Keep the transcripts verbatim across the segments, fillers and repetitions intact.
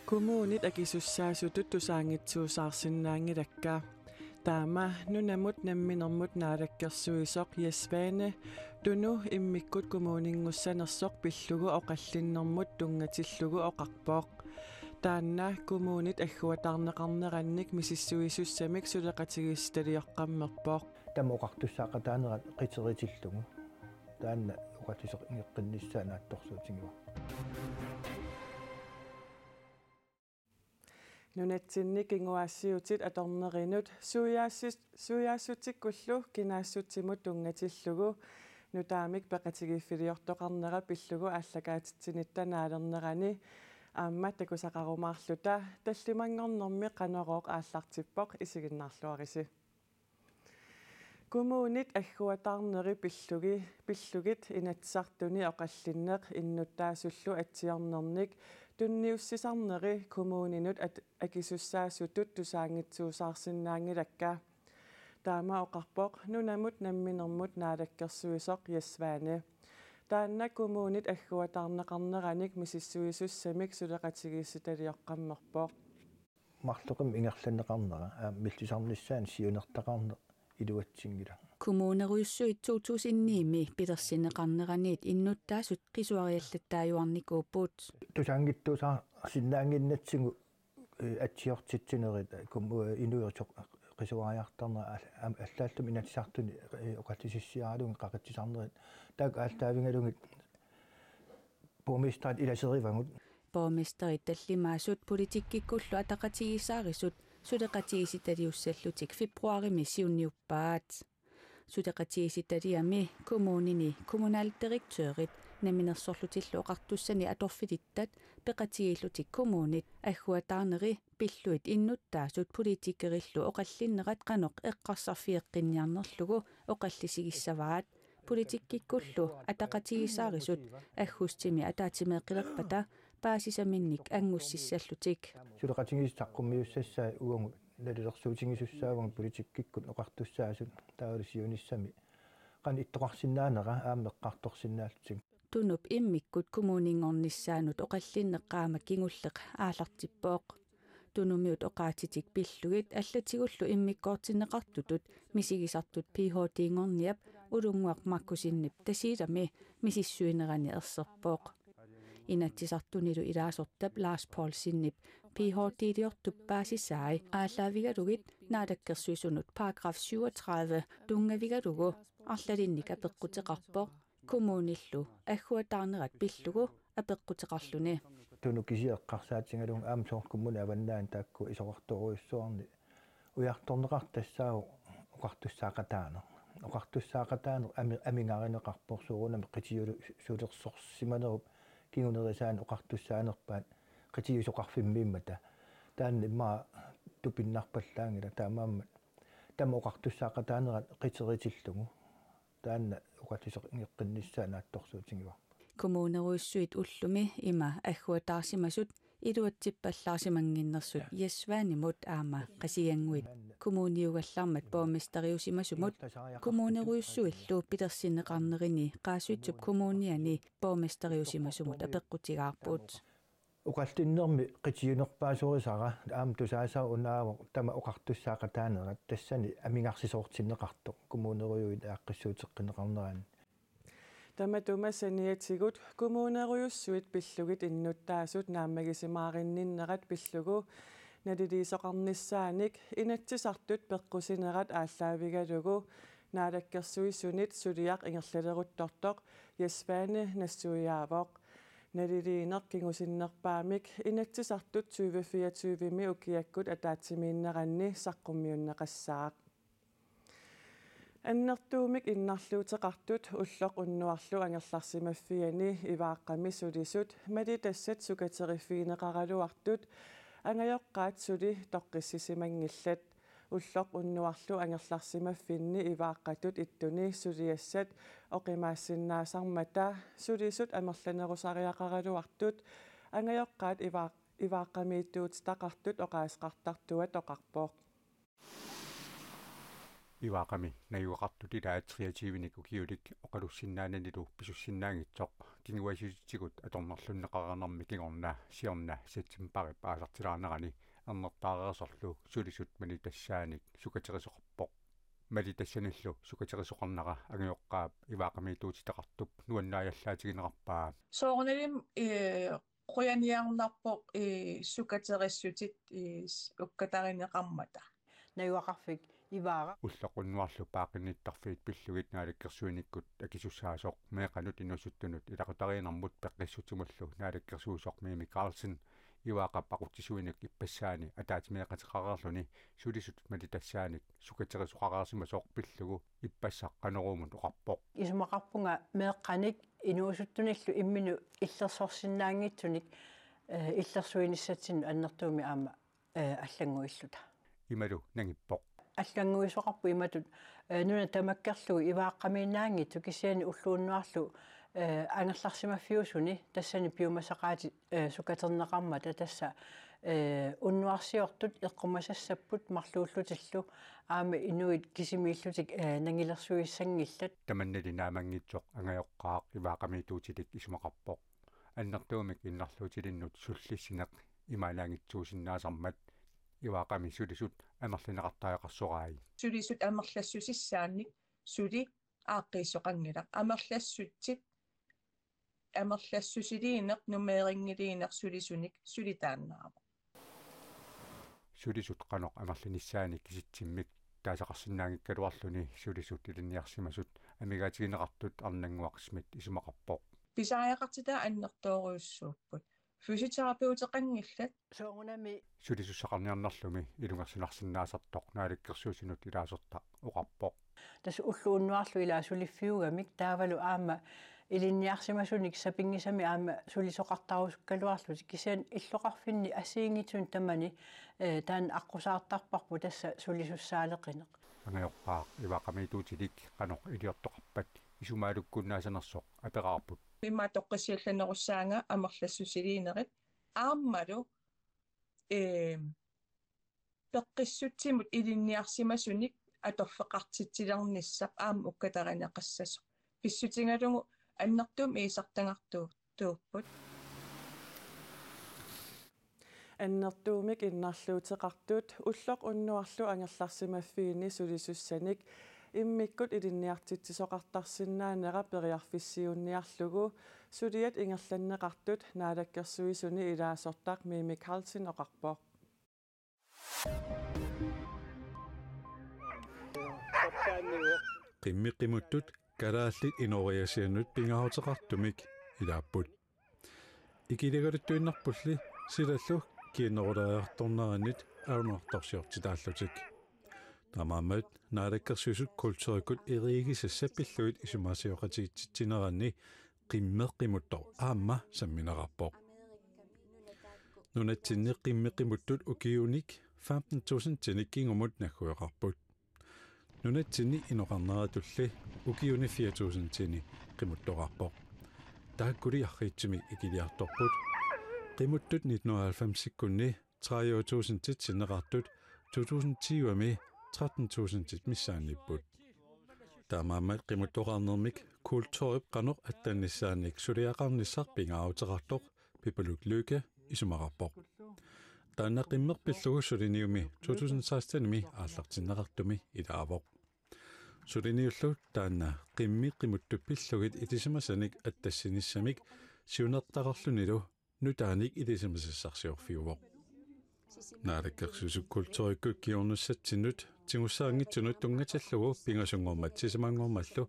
Kommunit akisussaasutut tusaanngitsuusaarsinnaanngilakka. Taama nunamut namminermut naalakkersuisoq Jess Svane Tunu immikkut kommuninngussanersoq pillugu oqallinnermut tunngatillugu oqarpoq. Taanna kommunit agguataarneqarnerannik misissuisussamik suleqatigiissitaliornermut ammerpoq. Taama oqartussaaqataanerat qiteritilluni. Taanna oqalliseqqinnissaq naatsorsuutigivarput. Nunatsinni kinguaassiuutit atornerinut suiaassis-, suiaassutikkullu kinaassutsimut tunngatillugu nutaamik peqatigiiffiliortoqarnera pillugu aallakaatitsinitta naalernerani aamma takusaqarumaarluta tallimanngornermi Qanorooq aallartippoq, isiginnaarluarisi. Kommunit agguataarneri pillugi-, pillugit Inatsisartuni oqallinneq innuttaasullu atsiornernik tunniussisarneri kommuninut at-, akisussaasutut tusaanngitsuusaarsinnaanngilakka. Taama oqarpoq nunamut namminermut naalakkersuisoq Jess Svane. Taanna kommunit agguataarneqarneranik misissuisussamik suleqatigiissitaliornermut ammerpoq. Marloqimmik ingerlanneqarnera, aa, millisarnissaanut siunertaqarneq iluatsinngilaq. Kommunerujussuit to tusind ni-mi pilersinneqarneraniit innuttaasut qisuariallattaajuarnikuupput. Tusaanngitsuusaarsinnaannginnatsigu, eh, atsiortitsinerit, eh, kom-, eh, inuit qisuariartarnerat al-, am-, allaallutik Inatsisartuni, eh, oqallisissiaralugit qaqitsisarnerit. Taakku aallaavigalugit borgmesterit ilaserivagut. Borgmesterit tallimaasut politikkikkullu ataqatigiissaarisut suleqatigiissitaliussallutik februarimi siunniuppaat. Suleqatigiissitaliami kommunini kommunaldirektørit Namminersorlutillu Oqartussani atorfilittat peqatigiillutik kommunit agguataarneri pillugit innuttaasut politikerillu oqallinnerat qanoq eqqarsarfigeqqinniarnerlugu oqallisigissavaat. Politikkikkullu ataqatigiissaarisut aggustimi ataatsimeeqqilerpata paasisaminnik angussissallutik. Suleqatigiissut saqqummiussassai uagut nalilersuutigisussaavugut politikkikkut oqartussaasut taavalu siunissami qanoq ittoqarsinnaanera aamma eqqartorsinnaallutik. Tunup immikkut kommuninngornissaanut oqallinneq qaammat kingulleq aallartippoq. Tunumiut oqaatsitik pillugit allatigullu immikkoortinneqartutut misigisartut P H D-nngorniap Ulunnguaq Markussenip Tasiilami misissuinerani erserpoq. Inatsisartunilu ilaasortap Lars Poulsenip P H D-liortup paasisai aallaavigalugit naalakkersuisunut paragraf syvogtredive tunngavigalugu arlalinnik apeqquteqarpoq, kommunillu agguataarnerat pillugu apeqquteqarluni. Tunuk kisiat eqqarsaatigalugu aamma soorlu Kommune Avannaani taakku isorartorujussuarni ujartorneqartut tassaavoq oqartussaaqataaneq. Oqartussaaqataaneq ami-, amigarineqarpoq soorunami qitiusulersorsimanerup kingunerisaani oqartussaanerpaat qitiusoqarfimmiimmata. Taanna immaqa tupinnarpallaanngilaq, taamaammat taama oqartussaaqataanerat qiteritilluni. Taanna oqalliseqqinnissaq naatsorsuutigivarput. Kommunerujussuit ullumi ima agguataarsimasut iluatsippallaarsimannginnersut Jess Svanemut aamma Qasigiannguit kommuniugallarmat borgmesteriusimasumut kommunerujussuillu pilersinneqarnerini Qaasuitsup Kommuniani borgmesteriusimasumut apeqqutigaarput. Oqallinnermi qitiunerpaasorisara aamma tusaasara unaavoq taama oqartussaaqataanerat, tassani amigarsisoortinneqartoq kommunerujuit aaqqissuuteqqinneqarneranni. Tamatuma saniatigut kommunerujussuit pillugit innuttaasut naammagisimaarinninnerat pillugu naliliisoqarnissaanik Inatsisartut peqqusinerat aallaavigalugu Naalakkersuisunit suliaq ingerlaleruttortoq Jess Svane nassuiaavoq. Naliliineq kingusinnerpaamik Inatsisartut tyve fireogtyve-mi ukiakkut ataatsimiinneranni saqqummiunneqassaaq. Annertuumik innarluuteqartut ulloq unnuarlu angerlarsimaffiani Ivaaqqami sulisut malitassat sukateriffigineqaraluartut angajoqqaat suli toqqissisimanngillat. Ulloq unnuarlu angerlarsimaffinni Ivaaqqatut ittuni suliassat oqimaassinnaasarmata sulisut amerlanerusariaqaraluartut angajoqqaat Ivaaq-, Ivaaqqamiittuutitaqartut oqaaseqartartuat oqarpoq. Ivaaqqami najugaqartut ilaat treogtyve-nik ukiulik oqalussinnaananilu pisussinnaanngitsoq kinguaassiuutitigut atornerlunneqareernermi kingorna siorna septembarip aasartilaanerani ernertaareersorlu sulisut malitassaanik sukaterisoqarpoq. Malitassanillu sukaterisoqarnera angajoqqaap Ivaaqamiituutitaqartup nuannaajallaatiginerarpaa. Soorunalimi, ee, qujaniarnarpoq, ee, sukaterissutsit, ee, s-, ukkatarineqarmata. Najugaqarfik Ivaara. Ulloq unnuarlu paaqqinnittarfiit pillugit naalakkersuinikkut akisussaasoq meeqqanut inuusuttunut ilaqutariinnermut peqqissutsimullu naalakkersuisoq Mimi Karlsen Ivaaqap aqutsisuinik ippassaani ataatsimeeqateqareerluni sulisut malitassaanik sukaterisoqareersimasoq pillugu ippassaq Qanoruumut oqarpoq. Isumaqarpunga meeqqanik inuusuttunillu imminut illersorsinnaanngitsunik, ee, illersuinissatsinnut annertuumik aamma, ee, allannguilluta. Imalu nangippoq. Allannguisoqarpoq imatut, ee, nuna tamakkerlugu Ivaaqamiinnaanngitsoq kisianni ulloq unnuarlu, ee, angerlarsimaffiusuni tassani piumasaqaatit, ee, sukaterneqarmata tassa, ee, unnuarsiortut eqqumasassapput marluullutillu aamma inuit kisimiillutik, ee, nangilersuissanngillat. Tamannali naammanngitsoq angajoqqaaq Ivaaqamiituutilik isumaqarpoq. Annertuumik innarluutilinnut sullissineq imaannaanngitsuusinnaasarmat Ivaaqami sulisut amerlineqartariaqarsorai. Sulisut amerlassusissaannik suli aaqqiisoqanngilaq. Amerlassutsit, amerlassusiliineq, numeerinngiliineq sulisunik suli taannaavoq. Sulisut qanoq amerlinissaannik kisitsimmik taasaqarsinnaanngikkaluarluni sulisut ilinniarsimasut amigaatigineqartut Arnannguaq Schmidt isumaqarpoq. Pisariaqartitat annertoorujussuupput. Fysioterapeuteqanngillat. Soorunami. Sulisussaqarniarnerlumi ilungersunarsinnaasartoq naalakkersuisunut ilaasortaq oqarpoq. Tassa ulloq unnuarlu ilaa suliffiugamik taavalu aamma ilinniarsimasunik sapinngisamik aamma sulisoqartarusukkaluarlutik kisianni illoqarfinni assigiinngitsunik tamani, ee, taanna aqqusaartarparput tassa sulisussaaleqineq. Angajoqqaaq Ivaaqamiituutilik qanoq iliortoqarpat isumaalukkunnaasanersoq aperaarput. Immaqa toqqissiallannerussaanga amerlassusiliinerit aammalu, ee, peqqissutsimut ilinniarsimasunik atorfeqartitsilernissaq aamma ukkatarineqassasoq. Pissutigalugu annertuumik iisartagartuupput. Annertuumik innarluuteqartut ulloq unnuarlu angerlarsimaffiini sulisussanik immikkut ilinniartitsisoqartarsinnaanera periarfissiunniarlugu suliat ingerlanneqartut Naalakkersuisuni ilaasortaq Mimi Karlsen oqarpoq. Qimmit qimuttut kalaallit inooriaasiannut pingaaruteqartumik ilaapput. Ikiligaluttuinnarpulli silallu kiinnerulaariartornerannit alunaartorsiortitaallutik. Taamaammat Naalakkersuisut kulturikkut eriigisassat pillugit isumasioqatigiitsitsineranni qimmit qimuttoq aamma sammineqarpoq. Nunatsinni qimmit qimuttut ukiunik femten tusindinik kingumut naggueqarput. Nunatsinni inoqarneratulli ukiuni fire tusindinik qimuttoqarpoq. Taakkuli arriitsumik ikiliartorput. Qimuttut nitten halvfemsikkunni tredive tusindit sinneqartut to tusind tyvemi tretten tusindit missaanniipput. Taamaammat qimuttoqarnermik kulturip qanoq attannissaannik suliaqarnissaq pingaaruteqartoq Pipaluk Lykke isumaqarpoq. Taanna qimmit pillugu suliniumi to tusind sekstenimi aallartinneqartumi ilaavoq. Suliniullu taanna qimmit qimuttut pillugit ilisimasanik attassinissamik siunertaqarlunilu nutaanik ilisimasassarsiorfiuvoq. Naalakkersuisut kulturikkut kingornussatsinnut tigussaanngitsunut tunngatillugu pingasunngormat sisamanngormallu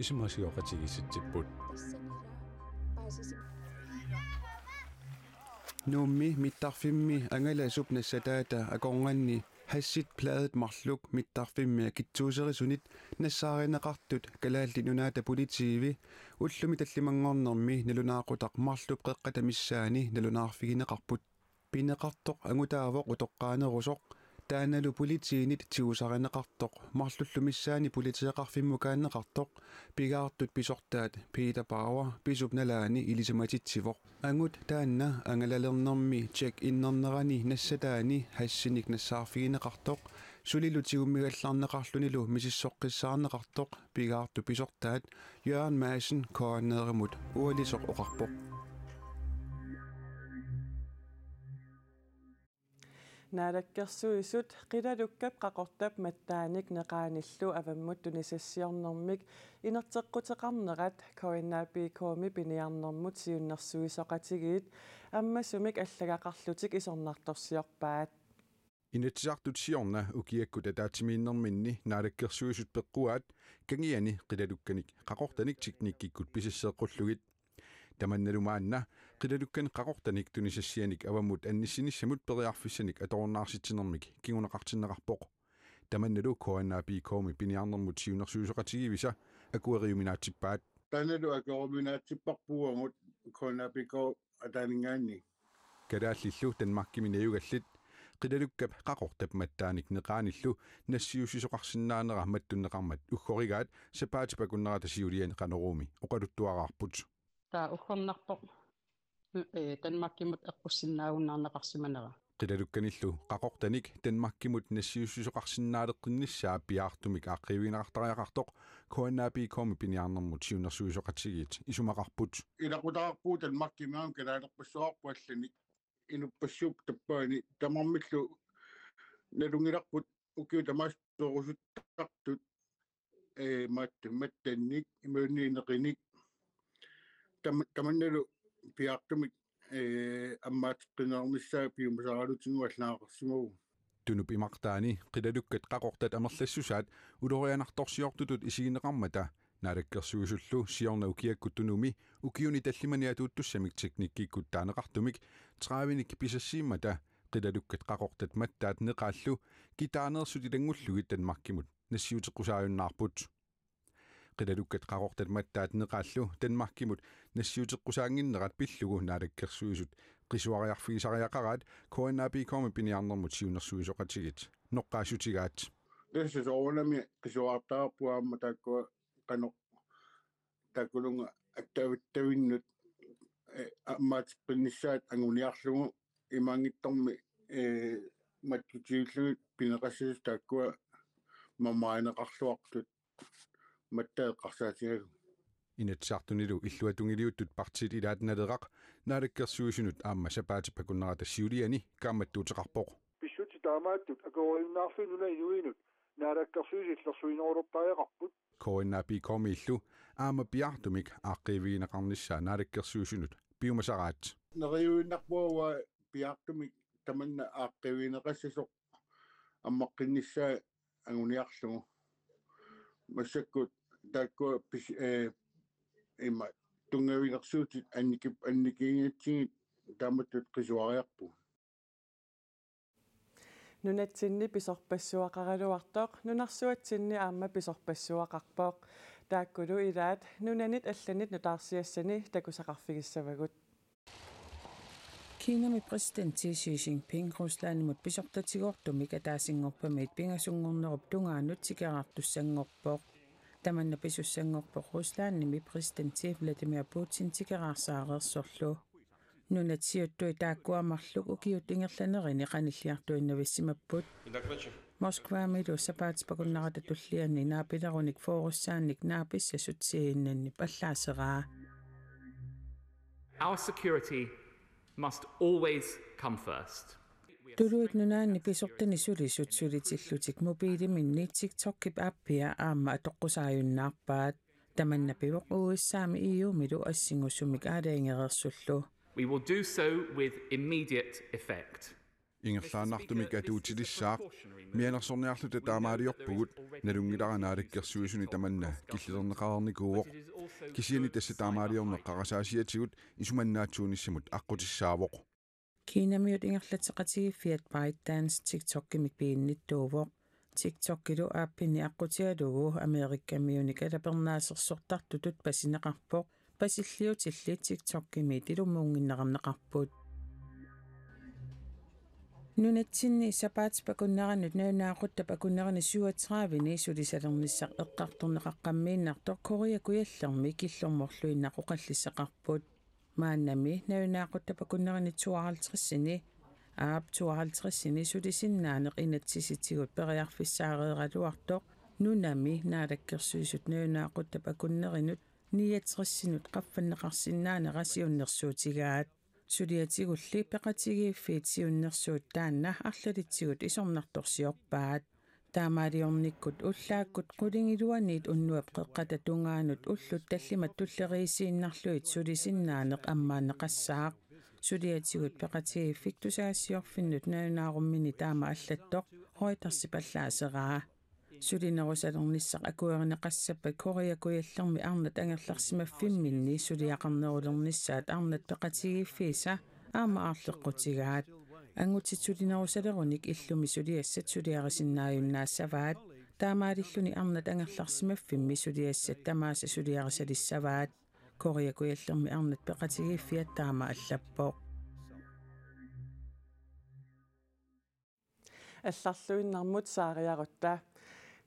isumasioqatigiissitsipput. Nuummi mittarfimmi angalasup nassataata akornanni hashit pladet marluk mittarfimmi akitsuuserisunit nassaarineqartut Kalaallit Nunaata Politiivi ullumi tallimanngornermi nalunaaqutaq marlup qeqqata missaani nalunaarfigineqarput. Pineqartoq angutaavoq utoqqaanerusoq, taannalu politiinit tigusarineqartoq marlullu missaani politeeqarfimmukaanneqartoq, pigaartut pisortaat Peter Bauer pisup nalaani ilisimatitsivoq. Angut taanna angalalernermi check-innernerani nassataani hashinik nassaarfigineqartoq Sulilu tigummigallarneqarlunilu misissoqqissaarneqartoq pigaartut pisortaat Jørgen Madsen K N R-imut ualisoq oqarpoq. Naalakkersuisut Qilalukkap Qaqortap mattaanik neqaanillu avammut tunisassiornermik inerteqquteqarnerat K N A P K-mi piniarnermut siunnersuisoqatigiit ammasumik allagaqarlutik isornartorsiorpaat. Inatsisartut siorna ukiakkut ataatsimiinnerminni Naalakkersuisut peqquaat kangiani qilalukkanik qaqortanik teknikkikkut pisasseeqqullugit. Tamannalu maanna qilalukkanik qaqortanik tunisassianik avammut annissinissamut periarfissanik atorunnaarsitsinermik kinguneqartinneqarpoq. Tamannalu K N A P K-mi piniarnermut siunnersuisoqatigiivisa akueriuminaatsippaat. Taannalu akueriuminaatsipparput uagut K N A P K ataaninngaanniit. Kalaallillu Danmarkimi najugallit qilalukkap qaqortap mattaanik neqaanillu nassiussisoqarsinnaanera mattunneqarmat uggorigaat sapaatip akunnerata siuliani Qanoruumi oqaluttuaraarput. Taava uggornarpoq, eh, Danmarkimut eqqussinnaagunnaarneqarsimanera. Qilalukkanillu qaqortanik Danmarkimut nassiussisoqarsinnaaleqqinnissaa piaartumik aaqqiivigineqartariaqartoq K N A P K-mi piniarnermut siunnersuisoqatigiit isumaqarput. Ilaqutaqarpugut Danmarkimi aamma kalaalerpassuarput allanik inuppassuup tappaani tamarmillu nalunngilarput ukiut tamaasa toorusuttartut, eh, maat-, mattannik, imaluunniit neqinik. Tam-, tamannalu piaartumik, eh, ammaateqqinneqarnissaa piumasaqaralutigu allagaqarsimavugut. Tunup imartaani qilalukkat qaqortat amerlassusaat ulorianartorsiortutut isigineqarmata Naalakkersuisullu siorna ukiakkut Tunumi ukiuni tallimani atuuttussamik teknikkikkut taaneqartumik tredivenik pisassiimmata qilalukkat qaqortat mattaat neqaallu kitaaneersut ilanngullugit Danmarkimut nassiuteqqusaajunnaarput. Qilalukkat qaqortat mattaat neqaallu Danmarkimut nassiuteqqusaannginnerat pillugu Naalakkersuisut qisuariarfigisariaqaraat K N A P K-mi piniarnermut siunnersuisoqatigiit noqqaassutigaat. Tassa soorunami qisuariartarput aamma taakkua qanoq taakkununnga attavittavinnut, eh, ammaateqqinnissaat anguniarlugu imaanngitsormi, eh, mattutiullugit pineqassasoq taakkua mamarineqarluartut mattaat eqqarsaatigalugit. Inatsisartunilu illuatungiliuttut partiit ilaat Naleraq Naalakkersuisunut aamma sapaatip akunnerata siuliani kaammattuuteqarpoq. Pissutsit taamaattut akueriunnaarlugit nunap inuinut Naalakkersuisut illersuinerulertariaqarput. K N A P K-miillu aamma piaartumik aaqqiivigineqarnissaa Naalakkersuisunut piumasaraat. Neriuinnarpunga piaartumik tamanna aaqqiivigineqassasoq ammaqqinnissaa anguniarlugu. Massakkut taakkua pis-, eh, ima tunngavilersuutit annikip-, annikiingatsigit taamatut qisuariarpugut. Nunatsinni pisorpassuaqaraluartoq nunarsuatsinni aamma pisorpassuaqarpoq. Taakkulu ilaat nunanit allanit nutaarsiassani takusaqarfigissavagut. Kinami præsidenti Xi Jinping Ruslandimut pisortatigoortumik ataasinngorpamiit pingasunngornerup tungaanut tikeraartussanngorpoq. Tamanna pisussanngorpoq Ruslandimi præsidenti Vladimir Putin tikeraarsaareersorlu. Nunat siuttui taakkua marluk ukiut ingerlanerini qanilliartuinnavissimapput. Moskvamilu sapaatip akunnerata tulliani naapilerunik foorussaannik naapissasut C N N-ip allaaseraa. Our security must always come first. Tuluit Nunaanni pisortani sulisut sulitillutik mobiiliminni TikTokip appia aamma atoqqusaajunnaarpaat. Tamanna pivoq U S A-mi E U-milu assingussumik aalajangereersullu. We will do so with immediate effect. Ingerlaannartumik atuutilissaaq, mianersorniarluta taamaaliorpugut, nalunngilara Naalakkersuisuni tamanna killilerneqareernikuuvoq. Kisianni tassa taamaaliorneq qarasaasiatigut isumannaatsuunissamut aqqutissaavoq. Kinamiut ingerlatseqatigiiffiat ByteDance TikTokimik piinnittuuvoq. TikTokilu appini aqqutigalugu Amerikamiunik alapernaasersortartutut pasineqarpoq. Pasilliutillit TikTokimiit ilummuunnginnerarneqarput. Nunatsinni sapaatip akunneranut nalunaaquttap akunnerani syvogtredive-ni sulisalernissaq eqqartorneqaqqammiinnartoq Korea Kujallermi killormorluinnaq oqallissaqarput. Maannami nalunaaquttap akunnerani tooghalvtreds-ini Aap tooghalvtredsini sulisinnaaneq inatsisitigut periarfissaareeraluartoq nunami naalakkersuisut nalunaaquttap akunnerinut niogtresinut qaffanneqarsinnaanera siunnersuutigaat. Suliatigulli peqatigiiffiit siunnersuut taanna arlalitsigut isornartorsiorpaat. Taamaaliornikkut ullaakkut qulingiluaniit unnuap qeqqata tungaanut ullut tallimat tulleriiinnarlugit sulisinnaaneq ammaanneqassaaq. Suliatigut peqatigiiffik tusagassiorfinnut nalunaarummini taama allattoq Reutersip allaaseraa. Sulinerusalernissaq akuerineqassappat Korea Kujallermi arnat angerlarsimaffimminni suliaqarnerulernissaat arnat peqatigiiffiisa aamma aarleqqutigaat. Angutit sulinerusalerunik illumi suliassat suliarisinnaajunnaassavaat. Taamaalilluni arnat angerlarsimaffimmi suliassat tamaasa suliarisalissavaat. Korea Kujallermi arnat peqatigiiffiat taama allappoq. Allarluinnarmut saariarutta.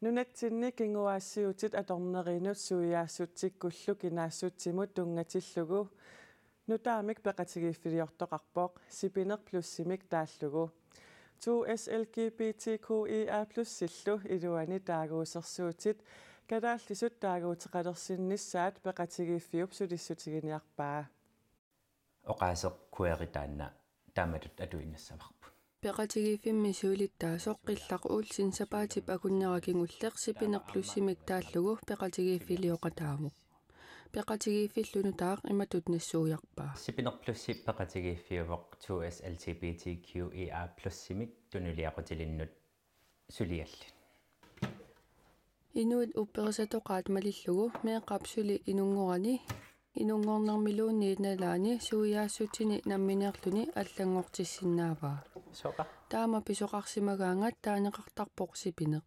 Nunatsinni kinguaassiuutit atornerinut suiaassutsikkullu kinaassutsimut tunngatillugu nutaamik peqatigiiffiliortoqarpoq, Sipineq Plusimik taallugu. To S L G B T Q I A plus-illu iluani taaguusersuutit kalaallisut taaguuteqalersinnissaat peqatigiiffiup sulissutiginiarpaa. Oqaaseq queeri taanna taamatut atuinnassavarput. Peqatigiiffimmi siulittaasoq Qillaq Olsen sapaatip akunnera kingulleq Sipineq Plusimik taallugu peqatigiiffilioqataavoq. Peqatigiiffillu nutaaq imatut nassuiarpaa. Sipineq Plusi peqatigiiffiuvoq to S L G B T Q I A plus-imik tunuliaqutilinnut suliallit. Inuit upperisatoqaat malillugu meeqqap suli inunngorani, inunngornermiluunniit nalaani suiaassutsini nammineerluni allanngortissinnaavaa. Soorlu. Taama pisoqarsimagaangat taaneqartarpoq Sipineq.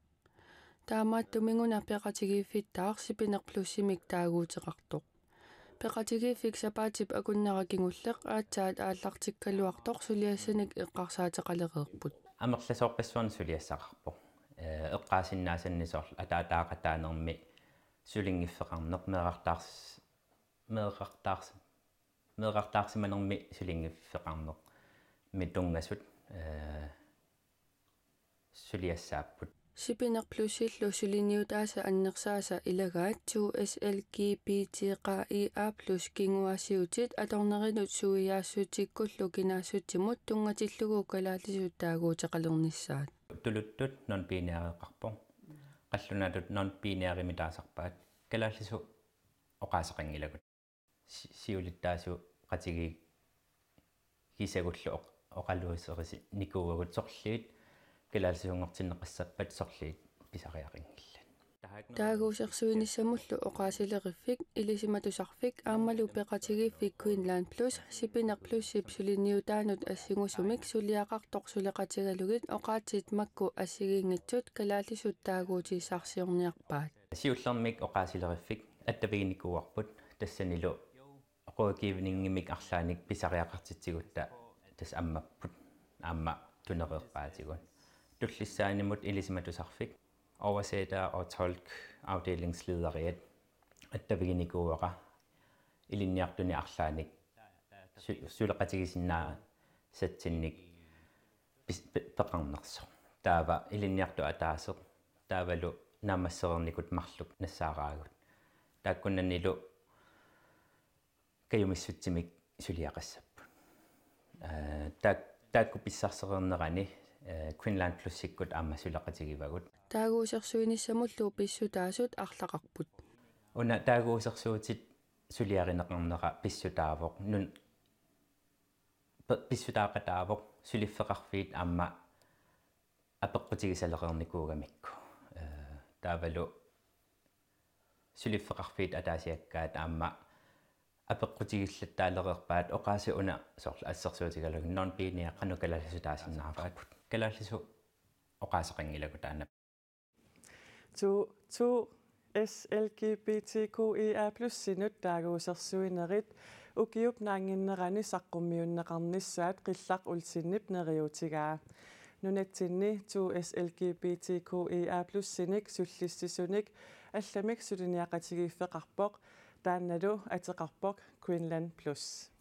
Taamaattuminguna peqatigiiffittaaq Sipineq Plusimik taaguuteqartoq. Peqatigiiffik sapaatip akunnera kingulleq aatsaat aallartikkaluartoq suliassanik eqqarsaateqalereerput. Amerlasoorpassuarnik suliassaqarpoq. Ee, eqqaasinnaasanni soorlu ataataaqataanermi sulinngiffeqarneq, meerartaars-, meerartaars-, meerartaarsimanermi sulinngiffeqarnermi tunngasut, ee, suliassaapput. Sipineq Plusillu suliniutaasa annersaasa ilagaat to S L G B T Q I A plus kinguaassiuutit atornerinut suiaassutsikkullu kinaassutsimut tunngatillugu kalaallisut taaguuteqalernissaat. Tuluttut non-binæreqarpoq. Qallunaatut non-binærimik taasarpaat. Kalaallisut oqaaseqanngilagut. Si-, siulittaasoqatigiissagullu oq-, oqaluuserisinikuuagut sorliit kalaallisuunngortinneqassappat sorliit pisariaqanngillat. Taaguusersuinissamullu oqaasileriffik, ilisimatusarfik aammalu peqatigiiffik Greenland Plus Sipineq Plusip suliniutaanut assingusumik suliaqartoq suleqatigalugit oqaatsit makku assigiinngitsut kalaallisut taaguutissarsiorniarpaat. Siullermik oqaasileriffik attaviginikuuarput, tassanilu rådgivningimik arlaannik pisariaqartitsigutta tassa ammapput aamma tunereerpaatigut. Tullissaanimut ilisimatusarfik, oversætter og tolk afdelingsleder et, attaviginikuuara ilinniartuni arlaannik su-, suleqatigisinnaasatsinnik pis-, pe-, peqarnersoq. Taava ilinniartut ataaseq, taavalu naammassereernikut marluk nassaaraagut. Taakkunanilu kajumissutsimik suliaqassapput. Ee, taak-, taakku pissarsereernerani, ee, Greenland Plusikkut aamma suleqatigivagut. Taaguusersuinissamullu pissutaasut arlaqarput. Una taaguusersuutit suliarineqarnera pissutaavoq. Nun-, pe-, pissutaaqataavoq suliffeqarfiit aamma apeqqutigisalereernikuugamikku. Ee, taavalu suliffeqarfiit ataasiakkaat aamma apeqqutigillattaalereerpaat, oqaaseq una soorlu assersuutigalugu non-binær qanoq kalaallisut taasinnaavaagut. Kalaallisut oqaaseqanngilagut taanna. To, to S L G B T Q I A plus-inut taaguusersuinerit ukiup naannginnerani saqqummiunneqarnissaat Qillaq Olsenip neriuutigaa. Nunatsinni to S L G B T Q I A plus-inik sullissisunik allamik suliniaqatigiiffeqarpoq, taannalu ateqarpoq Greenland Plus.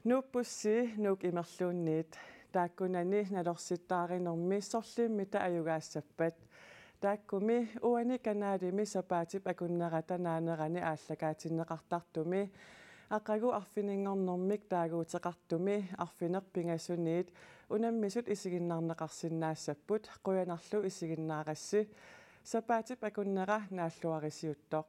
Nuuppussi Nuuk imerluunniit. Taakkunani nalorsittaarinermi sorlimmita ajugaassappat. Taakkumi uani kanalimi sapaatip akunnera tanaanerani aallakaatinneqartartumi, aqagu arfininngornermik taaguuteqartumi arfineq-pingasuniit unammisut isiginnaarneqarsinnaassapput. Qujanarlu isiginnaarassi. Sapaatip akunnera naalluarisiuttoq.